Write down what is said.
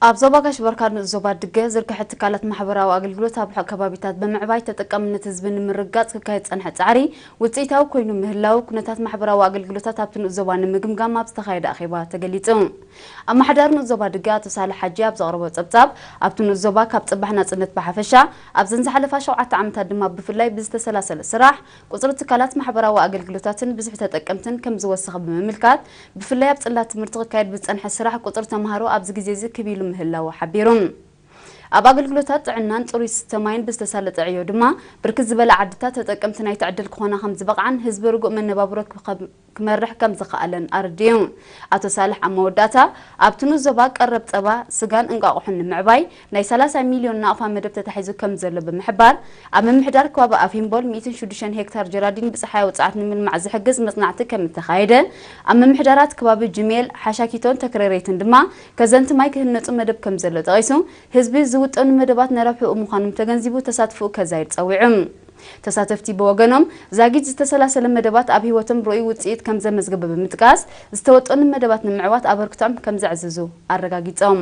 ኣብ ዞባ ጋሽ ባርካ ንኡስ ዞባ ድገ ዝርግሐ ትካላት ማሕበራዊ ኣገልግሎት ኣብ ርሑቕ ከባቢታት ብምዕባይ ተጠቃምነት ህዝቢ ንምርግጋጽ ክካየድ ዝጸንሐ ጻዕሪ ውጽኢታዊ ኮይኑ ምህላው ኩነታት ማሕበራዊ ኣገልግሎታት ኣብቲ ንኡስ ዞባ ንምግምጋም ኣብ ዝተኻየደ ኣኼባ ተገሊጹ። ኣመሓዳሪ ንኡስ ዞባ ድገ ኣቶ ሳልሕ ሓጂ ኣብ ዘቕረቦ ጸብጻብ፣ ኣብቲ ንኡስ ዞባ ካብ ጽባሕ ናጽነት ብሓፈሻ ኣብዘን ዝሓለፋ ሸውዓተ ዓመታት ድማ ብፍላይ ብዝተሰላሰለ ስራሕ ቁጽሪ ትካላት ማሕበራዊ ኣገልግሎታትን ብዝሒ ተጠቀምትን ከም ዝወሰኸ ብምምልካት፣ ብፍላይ ኣብ ጽላት ትምህርቲ ክካየድ ብዝጸንሐ ስራሕ ቁጽሪ ተምሃሮ ኣብዚ ግዜ እዚ ክብ ኢሉ ምህላዉ ሓቢሩ። ኣብ ኣገልግሎታት ጥዕናን ጽሩይ ዝስተ ማይን ብዝተሳለጠ ዕዮ ድማ ብርክት ዝበላ ዓድታት ተጠቀምቲ ናይቲ ዕድል ክኾና ከም ዝበቕዓን ህዝቢ ርጉእ መነባብሮ ክኸ- ክመርሕ ከም ዝኸኣለን ኣረዲኡ። ኣቶ ሳልሕ ኣብ መወዳእታ ኣብቲ ንኡስ ዞባ ቀረብ ጸባ፣ ስጋን እንቋቑሖን ንምዕባይ ናይ ሰላሳ ሚልዮን ናቕፋ መደብ ተታሒዙ ከም ዘሎ ብምሕባር፣ ኣብ ምምሕዳር ከባቢ ኣፊምቦል ሚእትን ሽዱሽተን ሄክታር ጀራዲን ብጸሓያዊ ጸዓት ንምልማዕ ዝሕግዝ መጽናዕቲ ከም እተኻየደ፣ ኣብ ምምሕዳራት ከባቢ ጅሜል፣ ሓሻኪቶን ተክረሬትን ድማ ከዘንቲ ማይ ክህነጹ መደብ ከም ዘሎ ጠቒሱ፣ ህዝቢ ዝውጠኑ መደባት ንረብሕኡ ምዃኖም ተገንዚቡ ተሳትፎኡ ከዛይድ ጸዊዑ። ተሳተፍቲ ብወገኖም፣ ዛጊት ዝተሰላሰለ መደባት ኣብ ህይወቶም ርኡይ ውጽኢት ከም ዘመዝገበ ብምጥቃስ፣ ዝተወጠኑ መደባት ንምዕዋት ኣበርክቶኦም ከም ዘዕዝዙ ኣረጋጊጾም።